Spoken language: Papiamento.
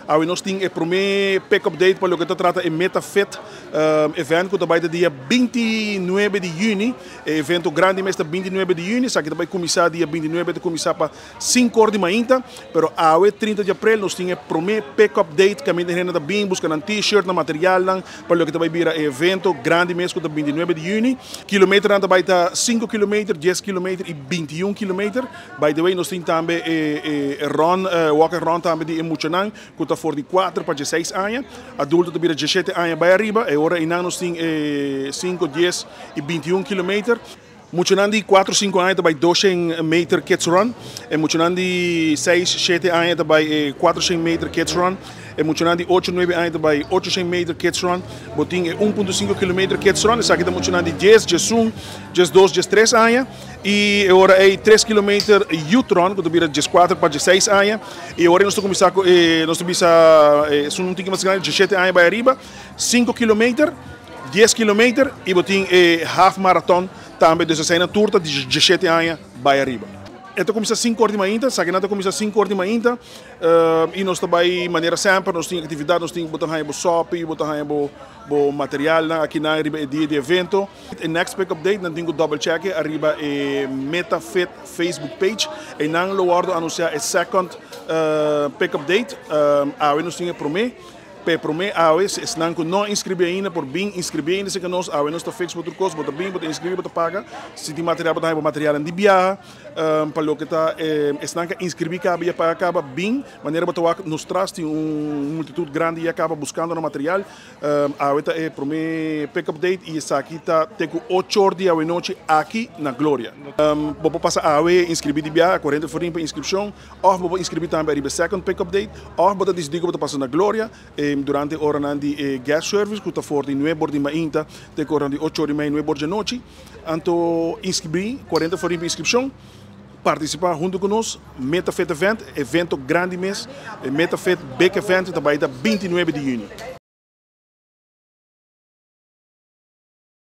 Awe nos tin e promé pick up date pa loke ta trata e Meta Fit event ku ta bai ta dia 29 di yüni. E evento grandi mes ta 29 di yüni. Esaki ta bai kuminsá dia 29, ta kuminsá pa 5 or di mainta. Pero awe 30 di aprel nos tin e promé pick up date kaminda hende ta bin buska nan t-shirt, nan materialnan pa loke ta bai bira e evento grandi mes ku ta 29 di yüni. Kilometernan ta bai ta 5 kilometer, 10 kilometer i 21 kilometer. By the way, nos tin tambe e run, walk and run tambe di e muchanan ku ta for di 4 pa 16 aña. Adulto ta bira 17 aña bai ariba. E ora einan nos tin e 5, 10 i 21 kilometer. Muchanan di 4, 5 aña ta bai 200 meter kids run. E muchanan di 6, 7 aña ta bai e 400 meter kids run. E muchanan di 8, 9 aña ta bai 800 meter kids run. Bo tin e 1.5 kilometer kids run. Esaki ta muchanan di 10, 11, 12, 13 aña. I e ora ei 3 kilometer youth run, ku ta bira 14 pa 16 aña. I ora nos ta kuminsá ku e, nos ta bisa esun un tiki mas grandi, 17 aña bai ariba, 5 kilometer, 10 kilometer i bo tin e half marathon tambe. Dus eseinan tur ta di 17 aña bai ariba. E ta kuminsá 5 or di mainta, esakinan ta kuminsá 5 or di mainta i nos ta bai manera semper, nos tin aktividat, nos tin, bo ta haña bo sòpi, bo ta haña bo materialnan akinan riba e dia di evento. E next pick up date nan tin ku double check ariba e Meta Fit Facebook page. Einan lo wòrdu anunsiá e second pick up date. Awe nos tin e promé. Pa e promé awe, si esnan ku no a inskribí ainda por bin inskribí ainda serka nos. Awe nos ta fix bo tur kos. Bo ta bin, bo ta inskribí, bo ta paga. Si tin material bo ta haña bo materialnan di biaha. Pa loke ta esnan ku a inskribí kaba i a paga kaba, bin. Manera bo ta wak nos tras tin un multitut grandi ya kaba buskando nan material. Awe ta e promé pick up date i esaki ta te ku ocho or di awenochi aki na Gloria. Bo por pasa awe inskribí di biaha, 40 florin pa inskripshon, òf bo por inskribí tambe ariba e second pick up date, òf bo ta disidí ku bo ta pasa na Gloria durante e oranan di e guest service ku ta for di nuebe or di mainta te ku oranan di ocho or i mei, nuebe or djanochi. Anto inskribí, 40 florin pa inskripshon. Partisipá huntu ku nos, Meta Fit Event, evento grandi mes, e Meta Fit Big Event ta bai ta 29 di yüni.